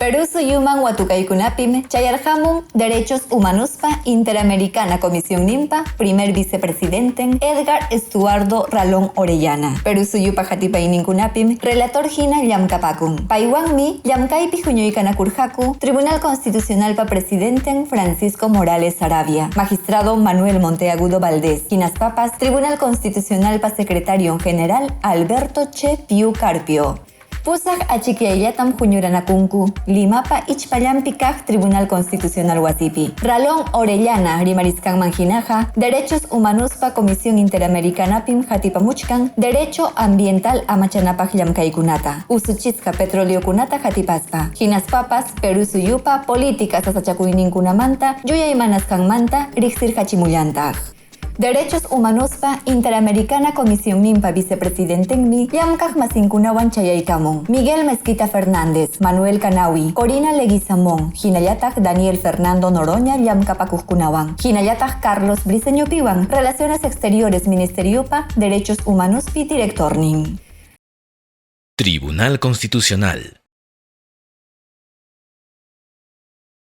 Perú suyuman watukaykunapim chayarqamun Derechos Humanospa Interamericana Comisionninpa primer vicepresidenten Edgar Estuardo Ralón Orellana. Perú suyupa hatipayninkunapim relator hina llamkapakun. Paywanmi llamkaypi huñuykanakurqaku Tribunal Constitucionalpa presidenten Francisco Morales Saravia, magistrado Manuel Monteagudo Valdés, hinaspapas Tribunal Constitucionalpa secretario general Alberto Che Piu Carpio. Pusaq achikyayllatam huñuranakunku Limapa ichpallanpi kaq Tribunal Constitucional wasipi. Ralón Orellana rimarisqanman hinaqa Derechos Humanospa Comisión Interamericanapim hatipamuchkan derecho ambiental amachanapaq llamkaykunata, usuchisqa petroleokunata hatipaspa, hinaspapas Perú suyupa política sasachakuyninkunamanta yuyaymanasqanmanta riqsirqachimullantaq. Derechos Humanospa Interamericana Comisionninpa vicepresidentenmi llamkaq masinkunawan chayaykamun. Miguel Mezquita Fernández, Manuel Canahui, Corina Leguizamón, hinallataq Daniel Fernando Noroña llamkapakuqkunawan, hinallataq Carlos Briceñopiwan, Relaciones Exteriores Ministeriopa Derechos Humanospi directornin. Tribunal Constitucional.